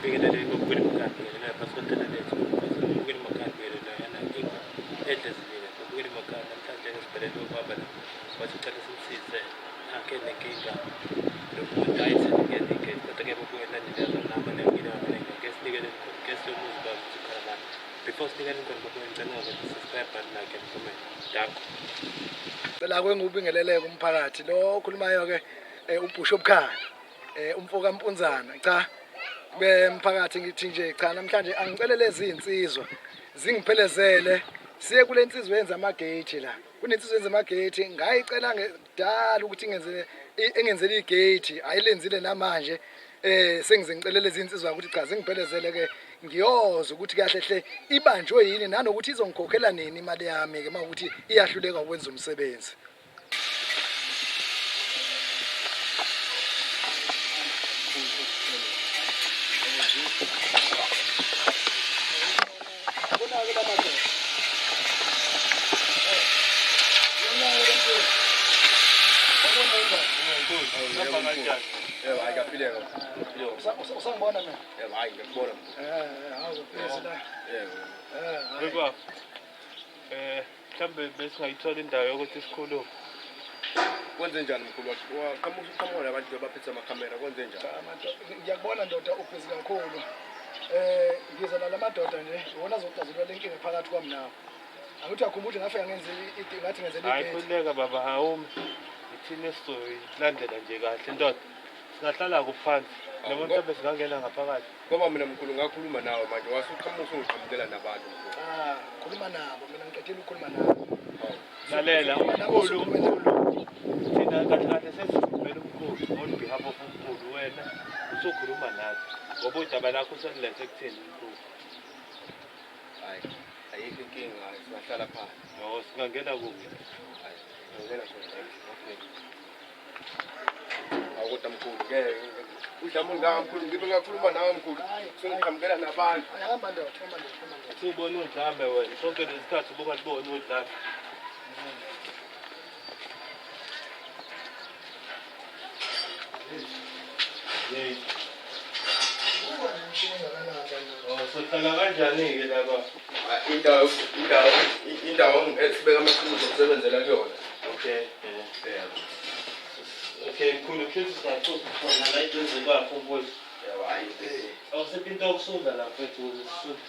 Ngibingelele babukeli emakhaya, ngibingelele phasi lethu. Babukeli emakhaya, ngibingelele yana ingwe edlezimile. Babukeli emakhaya, namhlanje ngisibhalele ubaba la. Wathi ucela simsize akhe nenkinga nomuntu ayitheningene igesi kodwa ke babukeli nani nami nenkinga amaningi. Ke sinikele ke siyomuza ubaba ukuthi ukhala ngani. Before sinikele inkolo babukeli ngicela ungakhohlwa subscribe button like and comment. Danko. Cela kwengubingeleleke umphakathi lo okhulumayo ke ubhusha obukhali umfo kaMpunzana. Cha bemphakathi ngithi nje cha namhlanje angicele lezi insizwa zingiphelezele siye kule nsizwa yenza amagate la. Kunensizwa yenza amagate ngayicela ngedala ukuthi ngenze engenzele igate ayilenzile namanje sengize ngicelele izinsizwa ukuthi cha zingiphelezele ke ngiyoza ukuthi kahle hle ibanjwe yini nanokuthi izongikhokhela nini imali yami ke mawukuthi iyahluleka ukwenza umsebenzi. Yebo, hayi kaphileka. Usangibona mina? Yebo, hayi ngiyakubona. Hawu please la. Yebo. Hayi. Baba, mhlambe besingayithola indawo yokuthi sikhulume. Kwenze njani mkhulu wakhe? Waqhamuka uqhamuka nabantu abaphethe amakhamera kwenze njani? Cha madoda, ngiyakubona ndoda ubhizi kakhulu. Ngiza nalamadoda nje, iwona azoxazulula lenkinga phakathi kwami nawe. Angithi uyakhumbula ukuthi ngafika ngenze ngathi ngenzela Hayi igate. khululeka baba, awumi. Ithina esizoyilandela nje kahle ndoda. Singahlala kuphansi. Noma mhlawumbe singangena ngaphakathi. Ngoba mina mkhulu ngakhuluma nawe manje wasuqhamuka usungiqhamukela nabantu mkhulu. Cha, khuluma nabo, mina ngiqedile ukukhuluma nabo. Hawu. Lalela, Ukhuluma umkhulu, nabo. umkhulu. Thina kahle kahle sesikhulumela umkhulu on behalf of umkhulu wena usukhuluma nathi. Ngoba udaba lakho uselilethe kuthini umkhulu. Hayi, ayikho inkinga, hayi singahlala phansi. No, singangena kuphi? Hayi, ngingena khona la. Okay. Hawu kodwa mkhulu ngeke udlame ungaka mkhulu ngibe ngakhuluma nawe mkhulu sungiqhamukela nabantu. Hayi, hamba ndoda, hamba ndoda, hamba ndoda. Usubona udlame wena. Sonke lesikhathi ubungaliboni udlame. Hey. Uba nemshini engakanani la ndoda? Oh, sohlala kanjani-ke laba? Indawo indawo indawo esibeka amathuluzi okusebenzela kuyona. Okay. Yebo. Okay, mkhulu kushuthi singaxoxa khona la eduze kwakho mfowethu. Yebo, hayi. Awusiphi into yokusunda la mfowethu ukuze sisunde.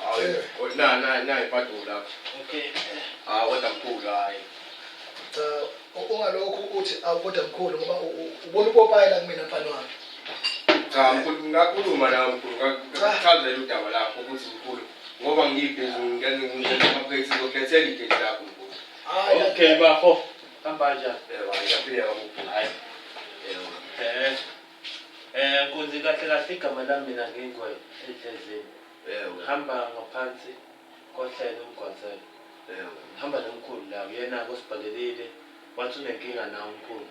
Hawu, na na na ibhaduku lapha. Okay. Hawu kodwa mkhulu hayi. Cha, ungalokhu uthi awu kodwa mkhulu ngoba ubona upopayi la kumina mfana wami. Cha mkhulu ngakhuluma nawe mkhulu ngakuchazela udaba lakho ukuthi mkhulu ngoba ngibhizi ngenza ngenza amagate ngizokulethela igate lakho mkhulu. Hayi, Okay, bafo. Hamba kanjani? Yebo, hayi kaphileka mkhulu. Hayi. Yebo. Nkunzi kahle kahle igama lami mina ngingwe edlezini. Yebo. Hamba ngaphansi kohlelo umgwazelo. Yebo. Hamba nomkhulu la uyena osibhalelile wathi unenkinga nawe umkhulu.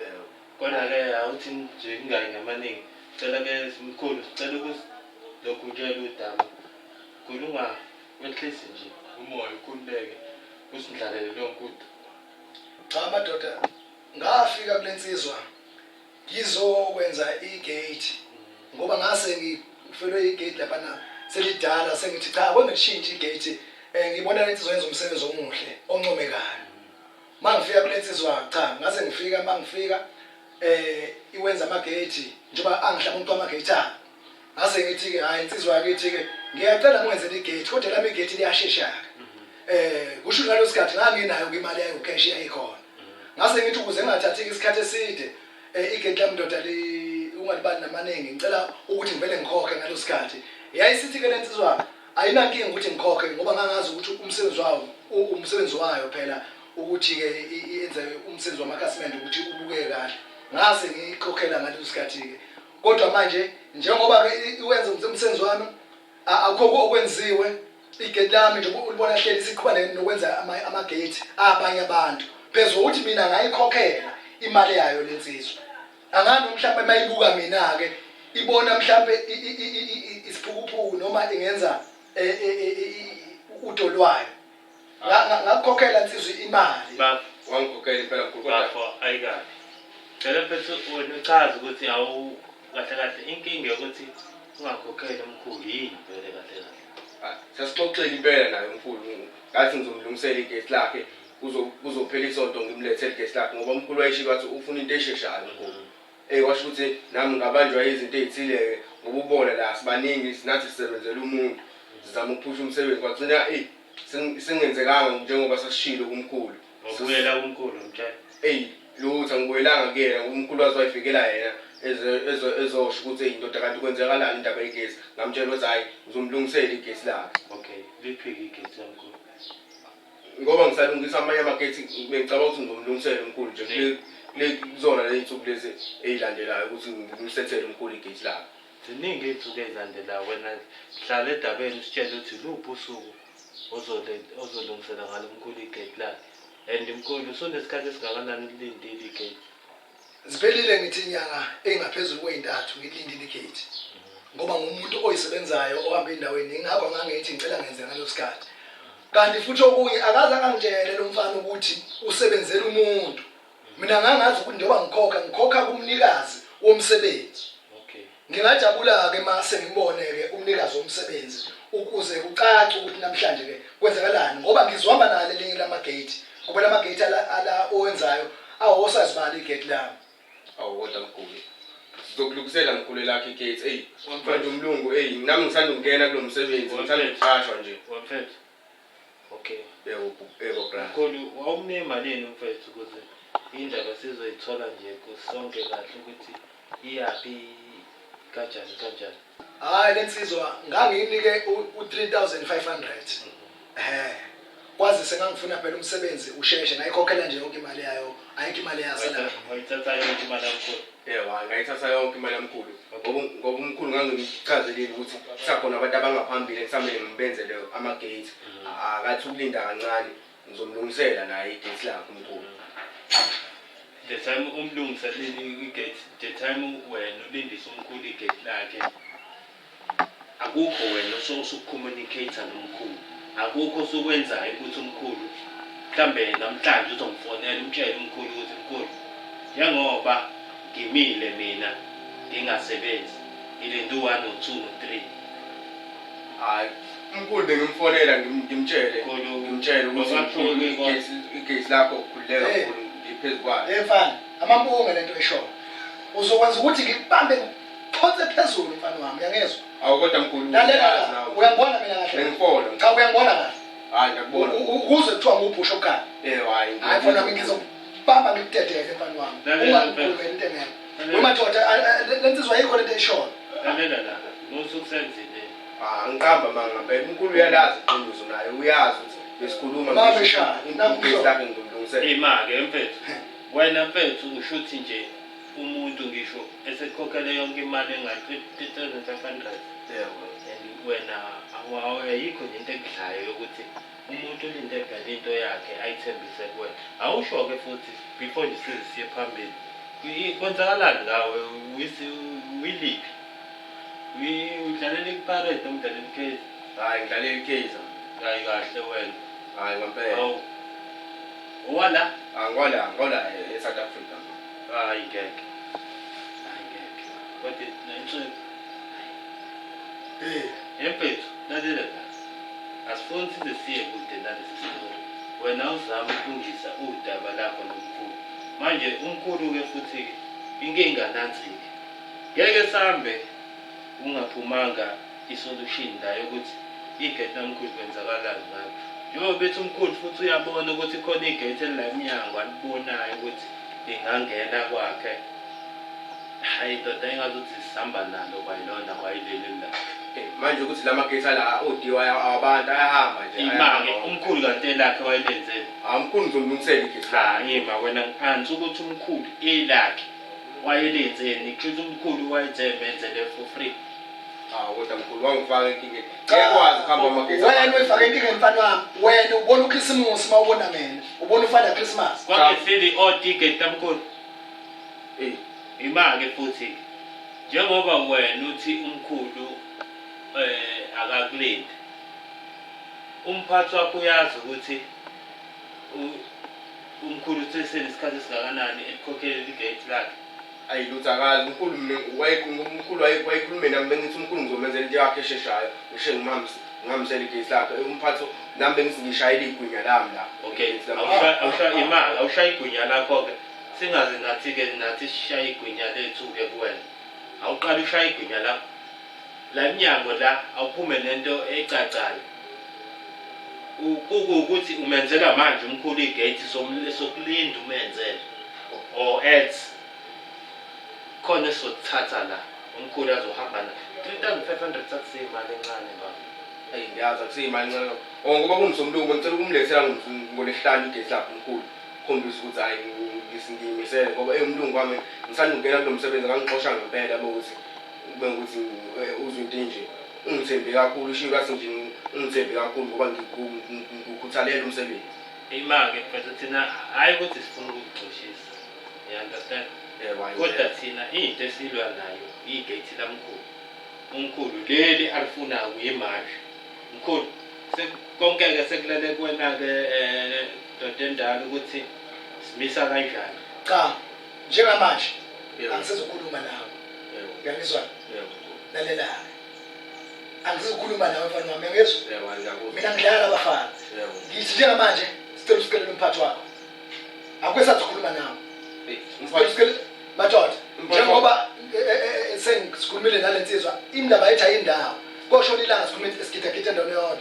Yebo. Kodwa ke awuthi nje ngingayi ngamaningi. Cela ke mkhulu sicela ukuthi lokhu ngitshela udaba. Mkhulu ungawehlisi nje umoya ukhululeke usindlalele lonke udu. Cha madoda, ngafika kule nsizwa ngizokwenza igate ngoba ngase ngifelwe igate lapha na selidala sengithi cha kwengishintshe igate ngibona le nsizwa yenza umsebenzi omuhle oncomekayo. Mangifika kule nsizwa cha ngase ngifika mangifika iwenza amagate njengoba angihlaba umuntu amagate akhe. Ngase ngithi ke hayi insizwa yakithi ke ngiyacela ngenzele igate kodwa lami igate liyashesha ke. Kusho ngalo sikhathi nganginayo ke imali yayo cash yayikhona. Ngase ngithi ukuze ngingathathi isikhathi eside igate lami ndoda li ungalibali namaningi ngicela ukuthi ngivele ngikhokhe ngalo sikhathi. Yayisithi ke lensizwa ayinankinga ukuthi ngikhokhe ngoba ngangazi ukuthi umsebenzi wawo umsebenzi wayo phela ukuthi ke yenze umsebenzi wamakhasimende ukuthi ubukeke kahle. Ngase ngiyikhokhela ngaleso sikhathi ke. Kodwa manje njengoba ke iwenza umsebenzi wami akukho okwenziwe igate lami nje ulibona hleli siqhuba nokwenza amagate abanye abantu phezulu ukuthi mina ngayikhokhela imali yayo lensizwa. Angani mhlawumbe mayibuka mina ke ibona mhlawumbe isiphukuphuku noma ingenza udo lwayo. Ngakukhokhela insizwa imali. Bafo, Wangikhokhela impela mkhulu kodwa bafo ayikabi. Cela mfethu wena uchaze ukuthi awu Kahle kahle inkinga yokuthi ungakhokheli umkhulu yini vele kahle kahle? Ah, sasixoxile impela naye umkhulu ngathi ngizomlungisela igesi lakhe kuzophela isonto ngimlethele igesi lakhe ngoba umkhulu wayeshilo wathi ufuna into esheshayo umkhulu. Eyi kwasho ukuthi nami ngabanjwa izinto ey'thile-ke ngoba ubona la sibaningi sinathi sisebenzela umuntu sizama ukuphusha umsebenzi kwagcina eyi singenzekanga njengoba sasishilo kumkhulu. Wabuyela kumkhulu mtshela. Eyi lutho angibuyelanga kuyena ngoba umkhulu waze wayifikela yena ezosho ukuthi eyi ndoda kanti kwenzekalani indaba yegesi ngamtshela ukuthi hhayi ngizomlungisela igesi lakhe. Okay, liphike igesi lamkhulu. Ngoba ngisalungisa amanye amagethi bengicabanga ukuthi ngizomlungisela umkhulu nje kule kuzona lezi nsuku lezi ey'landelayo ukuthi ngimsethele umkhulu igesi lakhe. Ziningi iy'nsuku ey'landelayo wena hlala edabeni usitshele ukuthi luphi usuku ozolungisela ngalo umkhulu igate lakhe and mkhulu usunesikhathi esingakanani ulindile igate? Ziphelile ngithi inyanga engaphezulu kweyintathu ngilindile igate ngoba ngumuntu oyisebenzayo ohamba endaweni ingakho ngangithi ngicela ngenze ngaleso sikhathi kanti futhi okunye akaze angangitshele lo mfana ukuthi usebenzela umuntu mina ngangazi ukuthi njengoba ngikhokha ngikhokha kumnikazi womsebenzi Okay. Ngingajabula-ke uma sengimbone-ke umnikazi womsebenzi ukuze kucace ukuthi namhlanje-ke kwenzakalani ngoba ngizohamba nalo elinye lamagate ngoba lamagate ala, ala owenzayo awosazibala igate lami. Awu kodwa mkhulu. Sizokulungisela mkhulu elakho igate. Eyi manje umlungu eyi nami ngisanda ukungena kulo msebenzi ngisanda ukuqashwa nje. Wemfethu. Okay. Yebo yebo bra. Mkhulu wawunemalini mfethu ukuze indaba sizoyithola nje sonke kahle ukuthi iyaphi kanjani kanjani. Hayi lensizwa ngangiyinike u-3500. Ehhe. Kwazise ngangifuna phela umsebenzi usheshe ngayikhokhela nje yonke imali yayo ayikho imali eyasala. Wayithatha yonke imali yamkhulu. Yebo, hayi ngayithatha yonke imali yamkhulu. Ngoba ngoba umkhulu ngangimchazelile ukuthi kusakhona abantu abangaphambili ekusamele ngibenzele ama-gate. Akathi ukulinda kancane ngizomlungisela naye igate lakhe umkhulu. The time umlungiselile igate, the time wena ulindisa umkhulu igate lakhe akukho wena osukucommunicate nomkhulu akukho osukwenzayo ukuthi umkhulu mhlambe namhlanje uzomfonela umtshele umkhulu ukuthi mkhulu njengoba ngimile mina ngingasebenzi ngilinde u-one no-two no-three. Hayi umkhulu bengimfonela ngimtshele Mkhulu, ngimtshele ukuthi mkhulu igesi igesi lakho khululeka Hey. mkhulu ngiphezu kwayo. Hey mfana, amampunge lento eshoyo. Uzokwenza ukuthi ngikubambe ngikuphonse phezulu mfana wami, uyangizwa? Awu kodwa mkhulu Lalela uyazi la, nawe. uyangibona mina kahle? Bengifona. Cha uyangibona kahle. Hayi ngiyakubona. Ukuze kuthiwa ngubhusha okukhala. Yebo hayi. Hayi mfana wami ngizokubamba ngikudedele mfana wami. Lalela, Ungangikhulumeli into engekho. Lalela. Wemadoda le nsizwa ayikho lento eyishoyo. Lalela la, musa ukusenzile. Ah ngiqamba manga ngempela umkhulu uyalazi iqiniso naye uyazi ukuthi besikhuluma Mama ngisho eshaya, nakhu igesi lakhe ngizomlungisela. Ima-ke mfethu. Wena mfethu usho ukuthi nje umuntu ngisho esekhokhele yonke imali enga-3500 Yebo. and wena ayikho nje into ekudlayo yokuthi umuntu ulinde phela into yakhe ayithembise kuwena. Awusho-ke futhi before nje size siye phambili. Kwenzakalani ngawe? Uyiliphi? Udlalela iPirates noma udlalela iKaizer? Hayi ngidlalela iKaizer. Hayi kahle wena. Hayi ngempela. Hawu. Owala? Angola, Angola eSouth Africa. Hayi ngeke. Hayi ngeke. Kodwa nenhleko. Eh, Emfethu, lalela la. Asifuni size siye kude nalesi story. Wena uzama ukulungisa udaba lakho nomkhulu. Manje umkhulu-ke futhi-ke inkinga nansi-ke. Ngeke sambe kungaphumanga isolution la yokuthi igate lamkhulu kwenzakalani ngalo. Njengoba bethi umkhulu futhi uyabona ukuthi khona igate elila emnyango alibonayo ukuthi lingangena kwakhe. Hayi ndoda engazuthi sihamba nalo kwayilona kwayileli la. Eh, manje ukuthi la magate ala odiwa abantu ayahamba nje. Ima-ke ayahamba. umkhulu kanti elakhe wayelenzeni? Ah mkhulu ngizomlungisela igate lakhe. Cha ima wena ngi-answer ukuthi umkhulu elakhe wayelenzeni kusho ukuthi umkhulu wayethe menzele for free. Ah kodwa mkhulu wangifaka enkingeni. Ngeke kwazi ukuhamba amagate. Wena uyifake enkingeni mfana wami. Wena ubona uKhisimusi uma ubona mina. Ubona uFather Christmas. Kwangesili odi igate lamkhulu. Eh, Ima-ke futhi-ke njengoba wena uthi umkhulu akakulindi umphathi wakho uyazi ukuthi umkhulu usesenesikhathi esingakanani elikhokhelela igate lakhe. Ayi lutho akazi umkhulu mina umkhulu wayekhulume nami bengithi umkhulu ngizomenzela into yakhe esheshayo ngishe ngihambisele igesi lakhe umphathi nami bengithi ngishayela igwinya lami la. Okay, awusha imali, awushaya igwinya lakho-ke singaze nathi-ke nathi sishaye igwinya lethu-ke kuwena. Awuqale ushaye igwinya lakho la emnyango la, awuphume nento ecacayo. Kukuwukuthi umenzela manje umkhulu igate sokulinda umenzele or else khona esizokuthatha la umkhulu azohamba na 3500 akuseyimali encane baba. Eyi ngiyazi akuseyimali encane oh ngoba kungumsombuluko ngicela ukumlethela ngolwesihlanu igate lakhe umkhulu khombisa ukuthi hhayi ngiyimisele ngoba eyi umlungu wami ngisanda kungena kulo msebenzi angangixosha ngempela yabo ukuthi kube ukuthi uzwe into enje ungithembe kakhulu ushiye kathi nje ungithembe kakhulu ngoba ngikukhuthalela umsebenzi. Ima-ke mfethu thina hhayi ukuthi sifuna ukukugxoshisa you understand Yebo, hhayi kodwa impela. thina into esilwa nayo igate lamkhulu umkhulu leli alifunayo kuyimanje mkhulu konke-ke sekulele kuwena-ke um ndoda endala ukuthi simisa kanjani. Cha njengamanje Yebo. angisezukhuluma nawe. Yebo. Uyangizwa? Yebo. Lalela-ke. Angizukhuluma nawe mfana wami, uyangizwa? Yebo, ngiyakuzwa. Mina ngidlala abafana. Yebo. Ngithi njengamanje sicela usicelele umphathi wakho. Akukho esazokhuluma nawe. Eyi, Sicela umphathi usicelele madoda. Umphathi Njengoba sengisikhulumile nale nsizwa, indaba ethi ayindawo. Koshona ilanga sikhulume sigidagida endaweni eyodwa.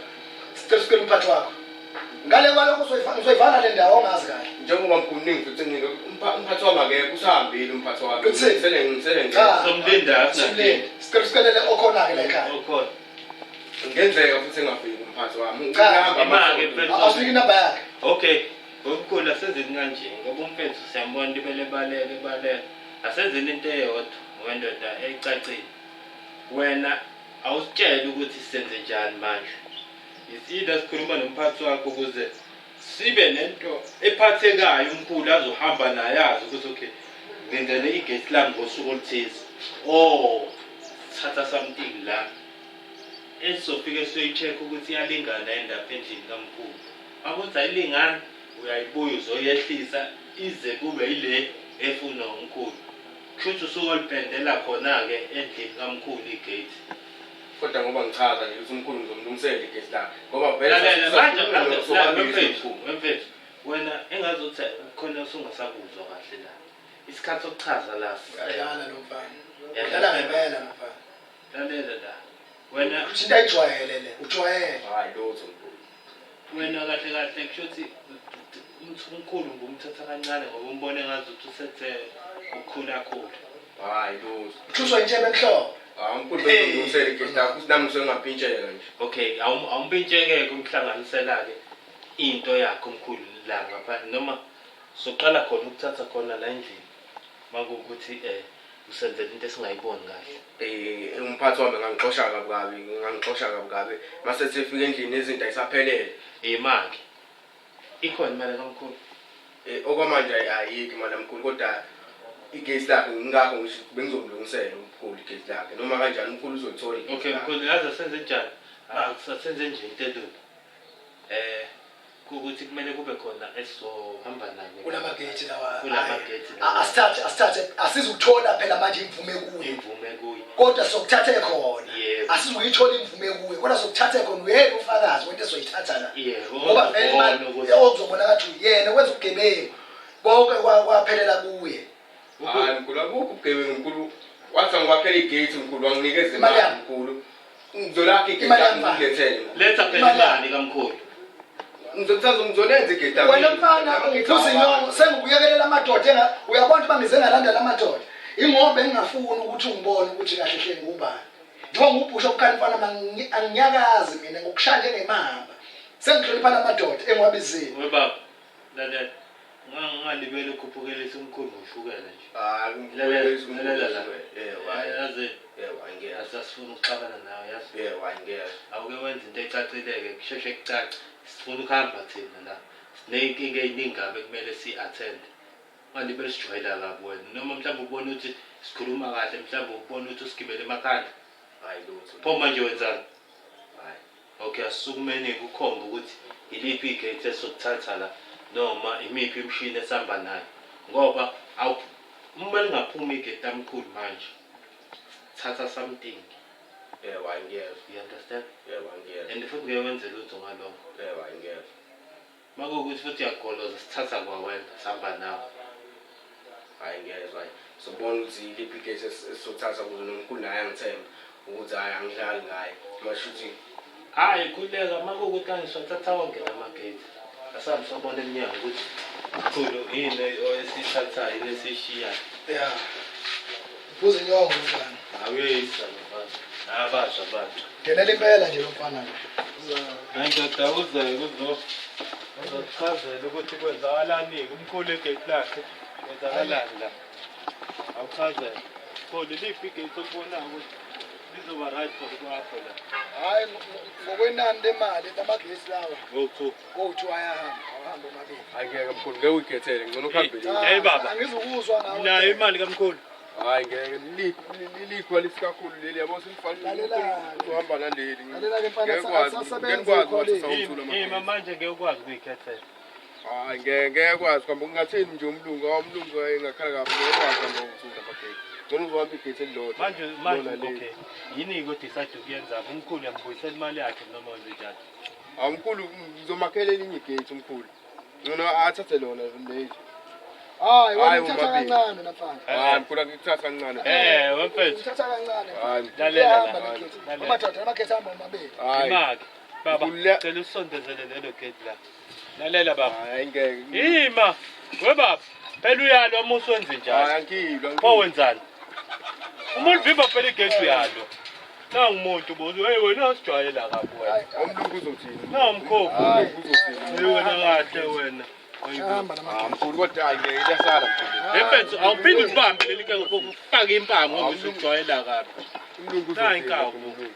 Sicela usicelele umphathi wakho. Ngale kwalokho ngizoyivala le ndawo ongazi kahle. Njengoba mkhulu ningifice nginike umphathi wami akekho usahambile umphathi wami. Qinisile. Ngisele ngisele Cha. ngedwa. Somlinda Somlindi. Sicela usicelele okhona-ke la ekhaya. Okhona. Ngenzeka futhi engafiki umphathi wami. Cha. Ngihamba Ima-ke amasonto. mfethu. Awusinike inamba yakhe. Okay, ngomkhulu asenzeni kanje ngoba umfethu siyambona libele baleke baleke. Asenzeni into eyodwa wendoda ecacile. Wena awusitshele ukuthi senze njani manje. It's either sikhuluma nomphathi wakho ukuze sibe nento ephathekayo umkhulu azohamba naye azi ukuthi okay ngilindele igate lami ngosuku oluthize. Oh, thatha something la esizofike siyoyi-check ukuthi iyalingana yini lapha endlini kamkhulu. Makuthi ayilingani uyayibuya uzoyehlisa ize kube yile efunwa umkhulu. Kushuthi usukolipendela khona-ke endlini kamkhulu igate. Kodwa ngoba ngichaza nje ukuthi umkhulu ngizomlungisela igate lakhe. Ngoba vele Lalela manje sakhuluma sobabili mfethu, nomkhulu. mfethu wena engazuthi khona usungasakuzwa kahle la. Isikhathi sokuchaza la. Uyadlala lo mfana. Udlala ngempela lo mfana. Lalela la. Wena Kusho into ayijwayele le, ujwayele. Hayi lutho mkhulu. wena kahle kahle kusho ukuthi umkhulu ngumthatha kancane ngoba umbone ngazuthi usethe ukukhula khula. Hayi lutho. Uthuswa intshebe emhlophe. Hayi umkhulu bengizomlungisela igate lakhe ukuthi nami ngisuke ngampintshela nje. Okay, awumpintsheke umhlanganisela-ke into yakhe umkhulu la ngaphandle noma soqala khona ukuthatha khona la endlini makuwukuthi usenzela into esingayiboni kahle. Umphathi wami ngangixosha kabi kabi, ngangixosha kabi kabi. Mase sefika endlini izinto ayisaphelele. Imali. Ikhona imali kamkhulu. Okwamanje ayikho imali yamkhulu kodwa igesi lakhe ngingakho ngisho bengizomlungisela umkhulu igesi lakhe noma kanjani umkhulu uzolithola igesi Okay, lakhe. mkhulu yazi asenze njani? Asenze nje into elula. Kukuthi kumele kube khona esizohamba nayo. Kulamagethi lawa. Kulamagethi Ayi, lawa. Asithathe asithathe asizukuthola phela manje imvume kuye. Imvume kuye. Kodwa sokuthatha ekhona. Yebo. Asizukuyithola imvume kuye kodwa sokuthatha ekhona uyena ufakazi wento esoyithatha la. Yebo. Ngoba vele imali Ubona ukuthi- okuzobona ngathi uyena wenza ubugebengu. Konke kwaphelela kuye. Hayi mkhulu akukho ubugebengu mkhulu. Wathi angikwakhela igate mkhulu wanginikeza Imali imali yami. mkhulu. Ngizolakha igate Imali lakhe yami mfana. ngilethele mkhulu. Letha phela Imali yami. imali kamkhulu. Ngizokuthatha ngizolenza igate lakhe. Wena mfana ungiphuza inyongo sengikuyekelela amadoda enga uyabona ukuthi bangize ngalanda lamadoda. Ingoba engingafuni ukuthi ungibone ukuthi kahle hle ngubani. Njengoba ngubhusha obukhali mfana anginyakazi mina ngokushaya njengemamba. Sengihlonipha lamadoda engiwabizile. We baba, lalela. Ngalibele ukhuphukelisa umkhulu ngoshukela nje. Hayi Lalela, mkhulu. lalela la. Yebo hayi. Yazi Yebo hayi ngeke. asasifuna ukuxabana nawe yazi. Yebo hayi ngeke. Awuke wenze into ecacile-ke kusheshe kucace. Sifuna ukuhamba thina la. Siney'nkinga ey'ningi kabi ekumele si-attend. Ungalibele sijwayela kabi wena. Noma mhlawumbe ubone ukuthi sikhuluma kahle mhlawumbe ubone ukuthi usigibele emakhanda. Hayi lutho. Pho manje wenzani? Hayi. Okay, asisukumeni-ke ukhombe ukuthi iliphi igate esizokuthatha la noma imiphi imishini esihamba nayo. Ngoba awu Uma lingaphumi igate lamkhulu manje, thatha something. Yebo, hayi ngiyezwa. You understand? Yebo, hayi ngiyezwa. And futhi ngeke wenze lutho ngalokho. Yebo, hayi ngiyezwa. Uma kuwukuthi futhi uyagoloza sithatha kwawena sihamba nawe. Hayi ngiyezwa, hayi. Sobona ukuthi iliphi igate esizothatha ukuze nomkhulu naye angithembe ukuthi hhayi angidlali ngaye. Masho ukuthi Hhayi khululeka uma kuwukuthi angiswathatha wonke la magate. Asambe sobona emnyango ukuthi mkhulu yini esiyithathayo yini esiyishiyayo. Ya. Uphuza inyongo lo mfana. Awuyeyisa lo mfana. Abasha abantu. Ngenela impela nje lo mfana lo. Ndoda uze uzochazela ukuthi kwenzakalani-ke umkhulu egate lakhe kwenzakalani la. Awuchazele. Mkhulu liphi igate okubonayo ukuthi lizoba right for kwakho la? Hhayi ngokwenani lemali lamagesi lawa Ngo-two. kowu-two ayahamba awahamba omabili. Hayi ngeke mkhulu, ngeke uyikhethele, ngcono ukuhambele. Cha, Hey, baba. Angizukuzwa ngawe. Nayo imali kamkhulu. Hayi ngeke, likhwalisi kakhulu leli yabo simfana Lalela-ke. uzohamba naleli. Lalela-ke mfana, Ngeke kwazi, asasebenzi ngeke kwazi ukuthi ikholini. sawuthula amagesi. Ima manje ngeke ukwazi ukuyikhethela. Hayi ngeke ngeke kwazi kwamba ungathini nje umlungu, awu umlungu engakhala kabi ngeke kwazi kwamba uthula amagesi. Ngcono uzohamba igate elilodwa. Manje manje Lona leli. okay. Yini-ke odecide ukuyenza? Umkhulu uyambuyisela imali yakhe noma wenze njani? Awu mkhulu ngizomakhela elinye igate umkhulu. Ngcono athathe lona leli. Hayi wena Hhayi, uthatha omabili. kancane na mfana. Hayi mkhulu akuthatha kancane. Wemfethu. Uthatha kancane. Hayi mkhulu. Lalela la. Iyahamba le gate. Lalela. Amadoda amagate ahamba omabili. Hayi. Imake. Baba, Mkhulu, cela usondezele lelo gate la. Lalela baba. Hayi ngeke. Ima. We baba, phela uyalwa uma usuwenze Hayi njalo. angilwa. Pho wenzani? Uma ulivimba phela igate uyalwa. Nangu umuntu bozu, hey wena usijwayela kabi wena. Umlungu uzothini? Nangu mkhovu. Umlungu uzothini? Hey wena kahle wena. Ahamba Ah namagate. mkhulu kodwa hayi ngeke liyasala mkhulu. Mfethu awuphinde ulibambe leli ke ufake impama ngoba usujwayela kabi. Umlungu Nayi uzothini? inkawu. Umlungu.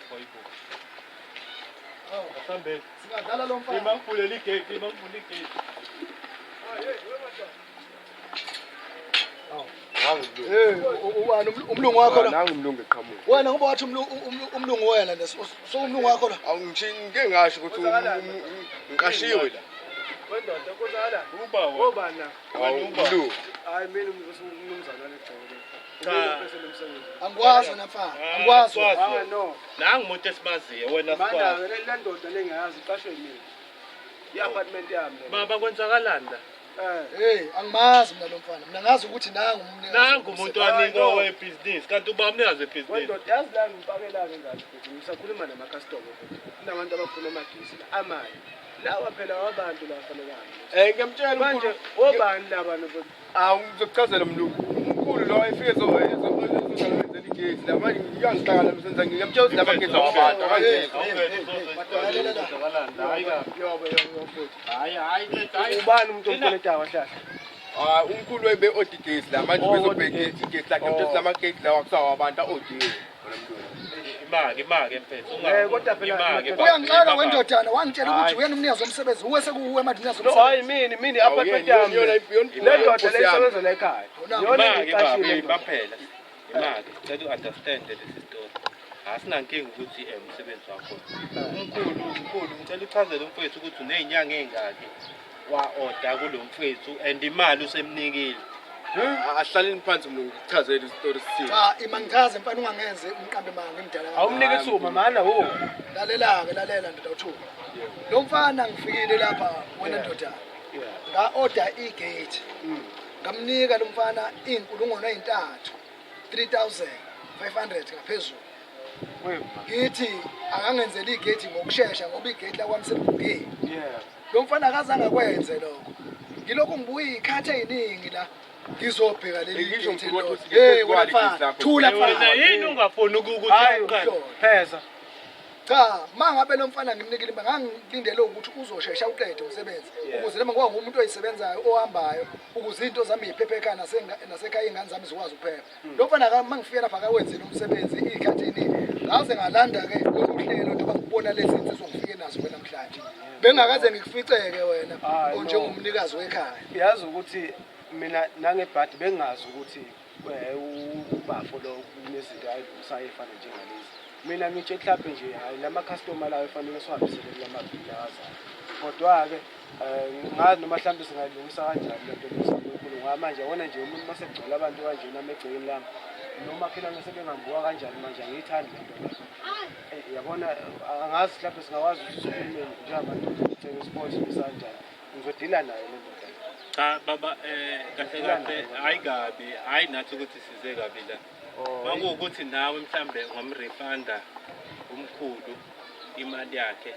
Asambeni. Singadlala lo mfana. Ima ngivulele igate, ima ngivule igate. Nangu umlungu. Eh, ubani umlungu wakho lo? Nangu umlungu eqhamuka. Wena ngoba wathi umlungu wena nje so umlungu wakho lo. Awu ngike ngasho ukuthi ngiqashiwe la. Wendoda kuzala. Uba wena. Obani la? Awu umlungu. Hayi mina umnumzane walegceke. Cha. Angikwazi wena mfana. Angikwazi. wena. Ah no. Nangu umuntu esimaziyo wena sikwazi. Manje le ndoda lengiyazi iqashwe mina. I-apartment yami le. Baba kwenzakalani la? Eh. Hey, angimazi mina lo mfana. Mina ngazi ukuthi nangu umnikazi. Nangu umuntu wanikwa webhizinisi kanti uba umnikazi webhizinisi. Wendoda yazi la ngipakela-ke ngathi futhi ngisakhuluma namakhastoma futhi. Kunabantu abafuna amagesi la amanye. Lawa phela wabantu la fanele ahambe. Eh ngiyamtshela Manje umkhulu. obani laba no Awu ngizokuchazela umlungu. Umkhulu lo efike ezozenzela igate la manje ngiyangihlangana nami ngiyamtshela ukuthi lamagate awabantu akangezi. yobe yobe futhi. Hayi hayi hayi. Ubani umuntu omkweletayo kahle? Ah umkhulu webe odi gate la manje Oh, bezobheka odi gate. igate lakhe ngiyamtshela ukuthi lamagate lawa kusawa abantu aodiwe. Wena mlungu. Imake imake mfethu. Eh, kodwa phela Imake, madoda- Uyangixaka wendodana wangitshela ukuthi Hayi. uyena umnikazi womsebenzi. Uwe sekuwuwe manje umnikazi No hayi womsebenzi. mina mina i-apartment yami. Yona Le ndoda le yona isebenza la ekhaya. Yona Imake baba, engiqashile. baphela. Imake, cela u-understand lesi story. Asinankinga ukuthi umsebenzi wakho. Umkhulu, umkhulu, ngicela uchazele umfethu ukuthi uney'nyanga ey'ngaki wa-order kulo mfethu and imali usemnikile. Ahlaleni phansi mlungu ngikuchazele isitori sithini. Cha, ima ngichaze mfana ungangenze umqambi manga ngimdala kangaka. Awumnike ithuba mana wo. Lalela-ke lalela ndoda uthuba. Lo mfana ngifikile lapha wena ndodana. Nga-order igate. Ngamnika lo mfana iy'nkulungwane ey'ntathu. 3500 ngaphezulu. Ngithi akangenzeli igate ngokushesha ngoba igate lakwami seligugile. Yeah. Lo mfana akazange akwenze lokho. Ngilokhu ngibuya iy'khathi ey'ningi la ngizobheka leli Ngisho gate mkhulu elilodwa. wathi Hey uthi wena igate mfana, lakho. thula Wena mfana. yini ungafuni ukuthi Hayi uqale? pheza. Cha, mangabe lo mfana ngimnikile imali ngangilindele ukuthi uzoshesha uqede umsebenzi ukuze noma ngoba ngumuntu oyisebenzayo ohambayo ukuze into zami ziphephe ekhaya nasekhaya iy'ngane zami zikwazi ukuphepha. Lo mfana mangifika lapha akawenzile umsebenzi iy'khathi ey'ningi. Ngaze ngalanda-ke lolu hlelo njengoba ngikubona lezi nsizwa ngifike nazo ke namhlanje. Bengingakaze ngikuficeke wena Hayi, no. njengomnikazi wekhaya. Yazi ukuthi mina nangebhadi bengingazi ukuthi ubafo lo kunezinto ayilungisayo ey'fana njengalezi. Mina ngitshe mhlawumbe nje hayi lama customer lawo efanele siwahambisele kulamaviki azayo. Kodwa-ke ngazi noma mhlawumbe singayilungisa kanjani le nto le. mkhulu ngoba manje yabona nje umuntu uma sekugcwele abantu kanje nami egcekeni lami nomakhelwane sebengambuka kanjani manje angiyithandi le nto le. Eyi, yabona angazi mhlawumbe singakwazi ukuthi sikhulume njengamadoda sicele sibone kanjani. Ngizodila nayo le ndoda. Cha baba kahle kahle hayi kabi, hayi nathi ukuthi size kabi la. Oh, Makuwukuthi nawe mhlambe ungamrefunda umkhulu imali yakhe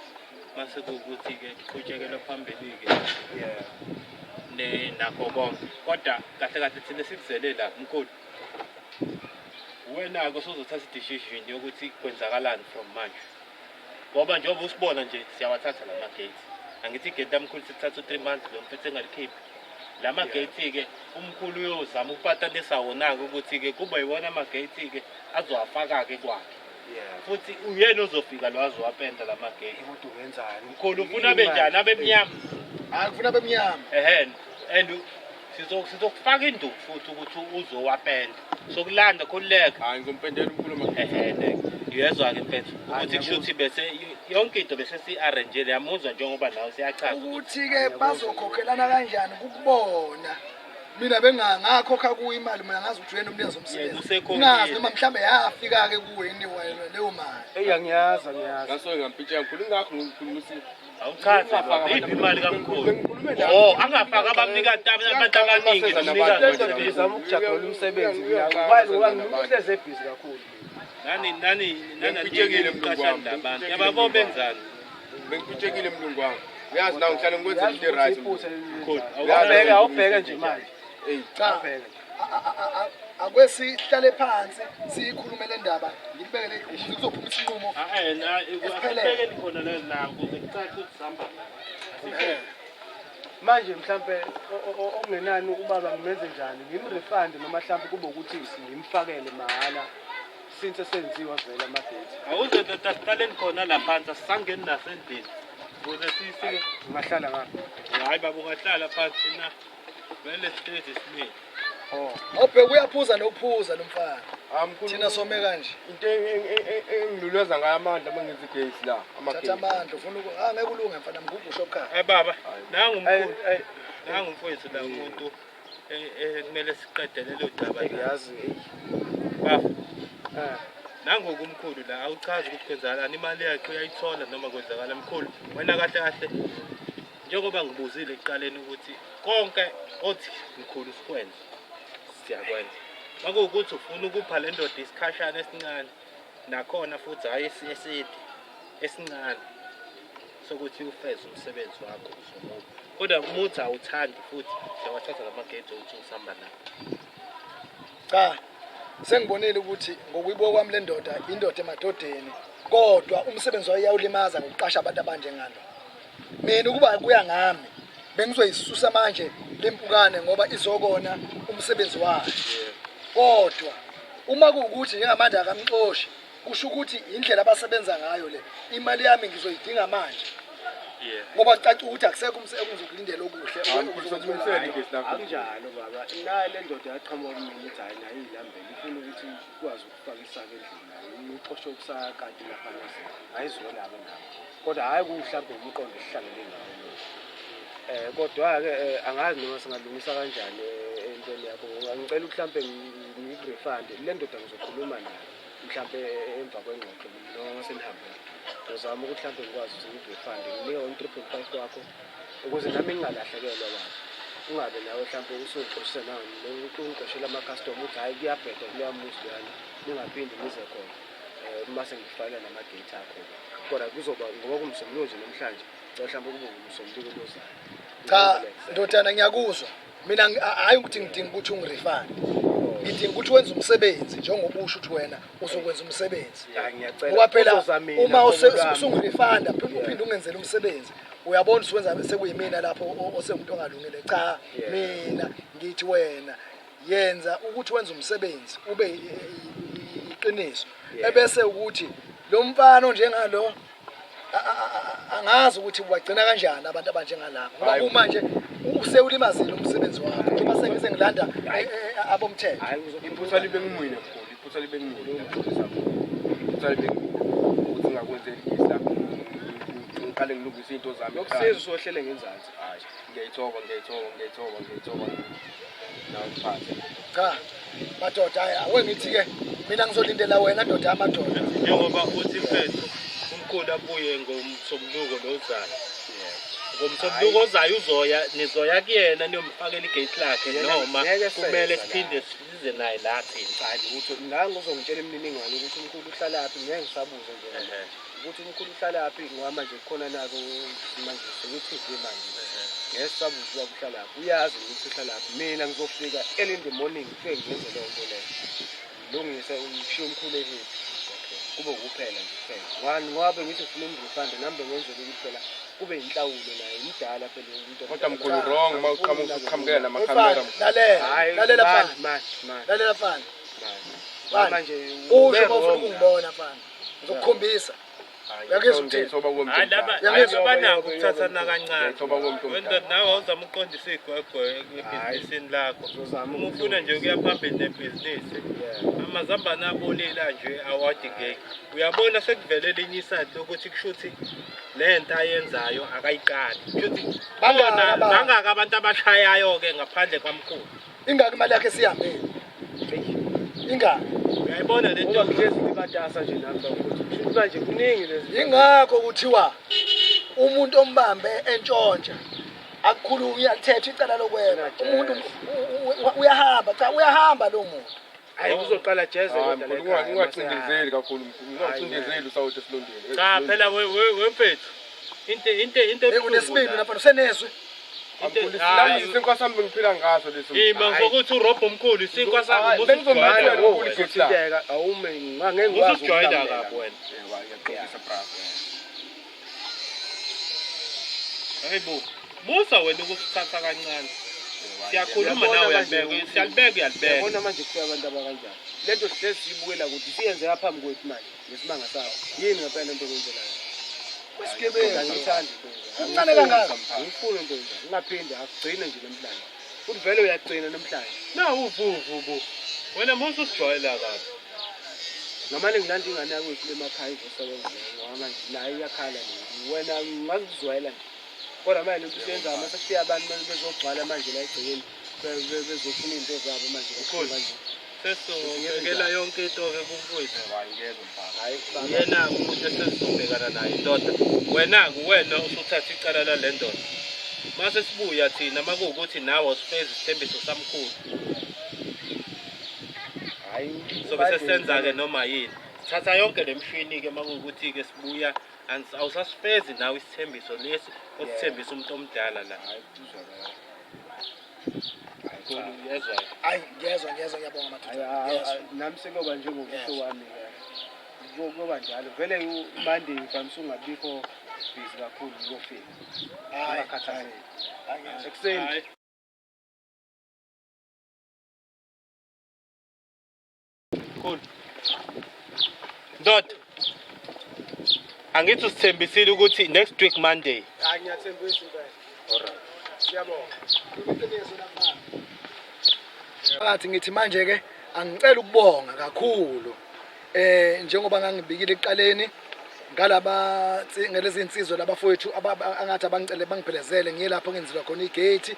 mase kuwukuthi-ke kuqhutshekelwa phambili-ke yeah. nakho konke. Kodwa kahle kahle thina sikuzele la mkhulu. Wena-ke usuzothatha i-decision yokuthi kwenzakalani from manje. Ngoba njengoba usibona nje siyawathatha la ma-gates. Angithi igate lamkhulu sithatha u-3 months lo mfethu engalikhiphi. La ma-gate-ke umkhulu uyozama ukupatanisa wona-ke ukuthi-ke kube yiwona ama-gate-ke azowafaka-ke kwakhe. Yeah. Futhi uyena ozofika lo azowapenda la ma-gate. Kodwa ungenzani? Mkhulu ufuna abe njani? Abe mnyama? Hayi kufuna bemnyama. Ehhe. And sizokufaka induku futhi ukuthi uzowapenda. Sokulanda khululeka. Hayi ngizompendela umkhulu amagate. Ehhe. Uyezwa-ke mfethu Hayi, ukuthi kusho ukuthi bese yonke into bese si-arrange-ile yamuzwa njengoba nawe siyachaza. Ukuthi-ke bazokhokhelana kanjani kukubona. Mina bengangakhokha kuyo imali mina ngazi ukuthi uyena umnikazi Yena womsebenzi. usekhokhile. Ngazi noma mhlambe yafika-ke kuwe yini wena leyo mali. Eyi angiyazi angiyazi. Ngasoke ngampintshela mkhulu ingakho ngikhuluma ukuthi Awuchaze baba, iphi imali kamkhulu? Bengikhulume nawe. Oh, angafaki abamnikati abantu abaningi Senza nomnikazi nabantu. Le ndoda womsebenzi. ngizama ukujabula umsebenzi mina. Uyaxaka, Why ngoba senza nabantu. ngimuntu ohlezi ebhizi kakhulu. Nani nani nani Bengipitshekile mlungu wami, labantu. bengipitshekile Yababo mlungu wami. benzani? Bengipitshekile mlungu wami. Uyazi nawe ngihlale ngikwenzela Yazi into ukuthi e-right. iphutha leli Mkhulu, lenzayo. awuchaze. Awubheke awubheke nje manje. Eyi Cha. Awubheke nje. Ake sihlale phansi siyikhulume le ndaba ngikubekele ukuze kuzophuma isinqumo. Ah, eh, na Esiphelele. asibekeni khona la la ukuze kucace ukuthi sihamba. Asibeke. Manje mhlambe okungenani ubaba ngimenze njani? Ngimrefund noma mhlambe kube ukuthi ngimfakele mahhala since esenziwa vele ama-gate. Awuze ndoda sihlaleni khona la phansi asisangeni nasendlini. Ukuze sisike. Ngingahlala ngapha. Hayi baba ungahlala phansi na. Vele sihlezi simile. Oh. Awubheke uyaphuza nokuphuza lo mfana. Ah mkhulu. Thina some kanje. Into engiluleza ngayo amandla uma ngenza igate la. Thatha Amagate. amandla ufuna ngeke ulunge mfana mgubhu ushopkhaya. Eh baba, nangu Ayi umkhulu. ayi Nangu mfowethu la umuntu kumele siqedele lelo daba la. yazi eyi. Baba, Eh. nangoku umkhulu la awuchazi ukuthi kwenzakalani imali yakhe uyayithola noma kwenzakala mkhulu. Wena kahle kahle njengoba ngibuzile ekuqaleni ukuthi konke othi mkhulu sikwenze siyakwenza. Makuwukuthi ufuna ukupha le ndoda isikhashana esincane nakhona futhi hhayi eside esincane sokuthi ufeze umsebenzi wakho uzomupha. Kodwa umuthi awuthandi futhi siyawathatha lamagede ukuthi usihamba nawo. Cha. Sengibonile ukuthi ngokuyibuka kwami le ndoda indoda emadodeni kodwa umsebenzi wayo iyawulimaza ngokuqasha abantu abanjengalo. Mina ukuba kuya ngami bengizoyisusa manje lempukane ngoba izokona umsebenzi wayo. Kodwa uma kuwukuthi njengamanje akamxoshi kusho ukuthi indlela abasebenza ngayo le imali yami ngizoyidinga manje Yeah. ngoba kucaca ukuthi akusekho engizokulindela okuhle. Hayi mkhulu sokulungisela igate lakho. Akunjalo baba. Naye le ndoda yaqhamuka kumina ithi hhayi nayo iyilambele ifuna ukuthi ikwazi ukufaka isaka endlini nayo. Uxoshe okusakati lapha nase. Ayizwelabo nabo. Kodwa hhayi kuhlambe umqondo esihlangene ngawo lo. Kodwa-ke angazi noma singalungisa kanjani entweni yakho ngoba ngicela ukuthi mhlampe ngikurefund. Le ndoda ngizokhuluma nayo mhlampe emva kwengxoxo noma senihambile. Ngizama ukuthi mhlampe ngikwazi ukuthi ngikurefund nginike u-3.5 wakho ukuze nami ngingalahlekelwa baba. Ungabe nawe mhlampe usuxoshisa nawe ungixoshela ama-customer ukuthi hhayi kuyabheda kuleya muzi loyana ningaphindi nize khona uma sengifakela nama-gate akho. Kodwa kuzoba ngoba kuwumsombuluko nje namhlanje, ngicela mhlampe kube ngumsombuluko ozayo. Cha ndodana ngiyakuzwa. Mina hhayi ukuthi ngidinga ukuthi ungirefund. Ngidinga ukuthi wenze umsebenzi njengoba usho ukuthi wena uzokwenza umsebenzi. Hayi ngiyacela. Ngoba phela Kuzoza mina, uma qobo lwami. usungirefunda uphinde ungenzele umsebenzi uyabona usuwenza sekuyimina lapho osengumuntu ongalungile. Cha Yeah. mina ngithi wena yenza ukuthi wenze umsebenzi ube iqiniso. Yeah. Ebese ukuthi lo mfana onjengalo angazi ukuthi wagcina kanjani abantu abanjengalabo. Ngoba Hayi. kumanje usewulimazile umsebenzi wakho njengoba sengize ngilanda abomthetho. Hhayi ngizokhuluma Iphutha libe kumina mkhulu, iphutha libe kumina. Iphutha libe kumina ukuthi ngingakwenzeli igate lakho ngiqale ngilungise izinto zami. Lokusiza usohlele ngenzansi. Hayi, ngiyayithoba, ngiyayithoba, ngiyayithoba, ngiyayithoba. Ngiphathe. Cha madoda, hayi, ake ngithi-ke mina ngizolindela wena ndoda yamadoda. Njengoba uthi mfethu umkhulu abuye ngomsombuluko lo ozayo. Ngomsombuluko ozayo uzoya, nizoya kuyena niyomfakela igate lakhe Yena noma ngeke kumele seza siphinde la. size naye la thina. Cha lutho, nangu uzongitshela imininingwane ukuthi umkhulu uhlalaphi, ngeke ngisabuze nje ukuthi umkhulu uhlalaphi, ngoba manje kukhona nako manje sekuthi manje. Ngeke sisabuze uba uhlalaphi, uyazi ukuthi uhlalaphi. Mina ngizofika early in the morning ngifike ngenze leyo nto leyo. Ngilungise ushiye umkhulu ehappy. Kube ukuphela nje kuphela. Ngani ngoba ngithi ngifuna umrefund nami bengenzela ukuthi phela kube inhlawulo naye umdala phela umuntu. Kodwa mkhulu wrong uma uqhamuka uqhamukela namakhamera. Mfana, lalela, Hayi, lalela man, mfana, man, man, lalela mfana. man. Mfana, Manje usho ube uma ufuna wrong ukungibona mfana, ngizokukhombisa. Uyangizwa ukuthini? Ngiyithoba kuwe Hayi laba mntu. hayi Uyangizwa? abanako ukuthathana kancane. Ngiyithoba kuwe mntu. Wena nawe awuzama ukuqondisa igwegwe ebhizinisini lakho. Ngizozama Uma ufuna nje ukuya phambili nebhizinisi, Yeah. amazambane abolile nje awadingeki. Uyabona sekuvele elinye iside lokuthi kushuthi le nto ayenzayo akayiqali. Kushuthi Bangaki khona abantu? bangaki abantu abashayayo-ke ngaphandle kwamkhulu. Ingaki imali yakhe esihambile? Ingaki? Uyayibona le Ngoba nto? ngihlezi ngibatasa nje nami bakuthi. Kushuthi manje kuningi lezi. Yingakho kuthiwa umuntu ombambe entshontsha akukhulunywa, uyalithetha icala lokweba. Umuntu uyahamba, cha uyahamba lo muntu. Hayi kuzoqala jeze Hayi kodwa mkhulu, la ekhaya, ungacindezeli kakhulu mkhulu. Ungacindezeli usawoti esilondeni. Cha phela we mfethu. Into Hey, ebuhlungu unesibindi la. mfana, usenezwi. Mkhulu, Hayi. nami isinkwa sami bengiphila ngaso leso. Ima ngokuthi urobha omkhulu isinkwa sakho Hayi, musu bengizomnika ujwayela lo mkhulu igate lakhe. Uzothinteka awume ngeke ngikwazi Usujwayela ukukulamlela. kabi wena. Yebo, ngiyaxolisa bravo. Hayibo. Musa wena ukusithatha kancane. Siyakhuluma Uyabona nawe manje uyalibeka, ukuthi- siyalibeka uyalibeka. Uyabona manje kufika abantu abakanjani. Le nto sihlezi siyibukela ukuthi siyenzeka phambi kwethu manje ngesimanga sakho. Yini ngempela lento okwenzelayo? Kwesigebengu. Angiyithandi into enjalo. Kuncane kangaka. Angifuni into enjalo. Ungaphinde akugcine nje namhlanje. Futhi vele uyagcina namhlanje. Na uvuvu bo. Wena musa usijwayela kabi. Ngamane ngilanda ingane yakwethu le emakhaya izosebenza ngoba manje nayo iyakhala nje. Wena ngingakuzwela nje. Kodwa manje lento usuyenzayo mase kufika abantu manje bezogcwala manje la egcekeni bezofuna iy'nto zabo manje. Mkhulu. Sesizobhekela yonke into-ke kumfowethu. Hayi ngeke mfana. Hayi baba. Yena umuntu esesizobhekana naye indoda. Wena-ke wena usuthatha icala lale ndoda. Mase sibuya thina makuwukuthi nawe awusifezi isithembiso samkhulu. Hayi Sobe sesenza-ke noma yini. Thatha yonke le mshini-ke makuwukuthi-ke sibuya awusasifezi nawe isithembiso lesi osithembisa umuntu omdala la. Hayi kuzwakala. Mkhulu uyezwa? Hayi, ngiyezwa, ngiyezwa, ngiyabonga madoda. Hayi, hayi, Ngiyezwa. hayi, nami sekuyoba njengokusho kwami ke. Kuyoba njalo. Vele uMonday ngivamise ungabikho busy kakhulu ngiyofika. Hayi, Ungakhathazeki. hayi, ngiyezwa. Ekuseni Hayi. Mkhulu. Ndoda. Angithi usithembisile ukuthi next week Monday. Hayi ngiyathembisa impela. Alright. Siyabonga. Iqiniso lapha. Phakathi ngithi manje ke angicela ukubonga kakhulu. Njengoba ngangibikile ekuqaleni ngalaba ngalezi insizwa labafowethu angathi abangicele bangiphelezele ngiye lapho ngenzelwa khona igate.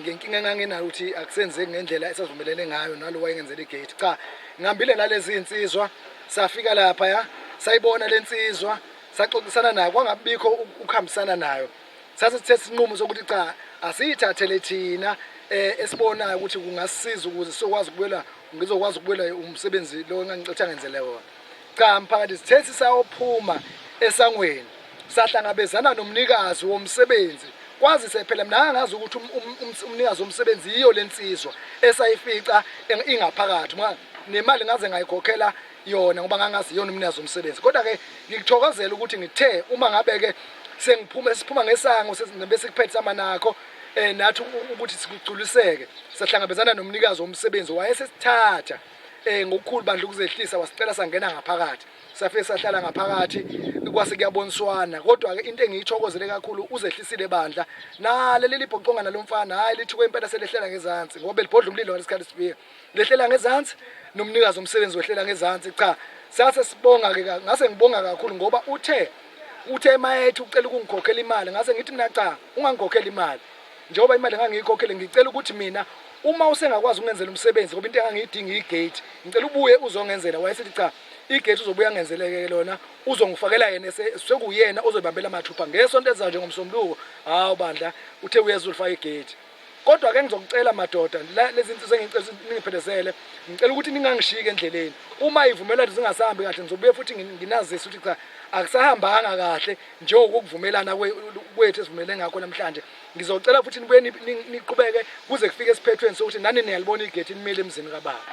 Ngenkinga enganginayo ukuthi akusenzeki ngendlela esasivumelene ngayo nalo wayengenzela igate. Cha, ngihambile nalezi insizwa safika lapha ya sayibona lensizwa saxoxisana nayo kwangabikho ukuhambisana nayo. Sase sithe isinqumo sokuthi cha asiyithathele thina esibonayo ukuthi kungasisiza ukuze sizokwazi ukubuyela, ngizokwazi ukubuyela umsebenzi lo engangicetha ngenzele wona. Cha mphakathi, sithe sisayophuma esangweni sahlangabezana nomnikazi womsebenzi. Kwazise phela mina ngangazi ukuthi umnikazi womsebenzi yiyo lensizwa esayifica ingaphakathi. Nemali ngaze ngayikhokhela yona ngoba ngangazi yona umnikazi womsebenzi. Kodwa ke ngikuthokozela ukuthi ngithe uma ngabe ke sengiphuma siphuma ngesango bese kuphethe samanakho nathi ukuthi sikugculiseke sahlangabezana nomnikazi womsebenzi wayesesithatha ngokukhulu bandla ukuzehlisa wasicela sangena ngaphakathi. Safike sahlala ngaphakathi kwase kuyaboniswana. Kodwa ke into engiyithokozele kakhulu uzehlisile bandla nale leli bhoqongana lomfana, hayi lithuke impela selehlela ngezansi ngoba belibhodla umlilo ngalesikhathi sifika. Lehlela ngezansi nomnikazi womsebenzi wehlela ngezansi. Cha sase sibonga ke ngase ngibonga kakhulu ngoba uthe mayethu ucela ukungikhokhela imali, ngase ngithi mina cha ungangikhokhela imali njengoba imali ngangiyikhokhele, ngicela ukuthi mina Uma usengakwazi ukungenzela umsebenzi ngoba into engangiyidinga igate, ngicela ubuye uzongenzela. Wayesethi cha, igate uzobuya angenzeleke lona, uzongifakela yena sekuyena ozoyibambela mathupha ngesonto elizayo njengomsombuluko. Hawu bandla, uthe uyeza ulifaka igate. Kodwa ke ngizokucela madoda, lezi nsizwa engicela ukuthi ningiphelezele, ngicela ukuthi ningangishiki endleleni. Uma ivumelwano zingasahambi kahle ngizobuye futhi nginazise ukuthi cha akusahambanga kahle njengokuvumelana kwethu esivumelene ngakho namhlanje. Ngizocela futhi nibuye niqhubeke kuze kufike esiphethweni sokuthi nani niyalibona igate nimile emzini kababa.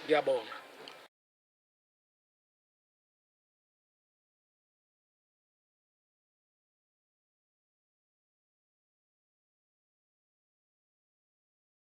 Ngiyabonga.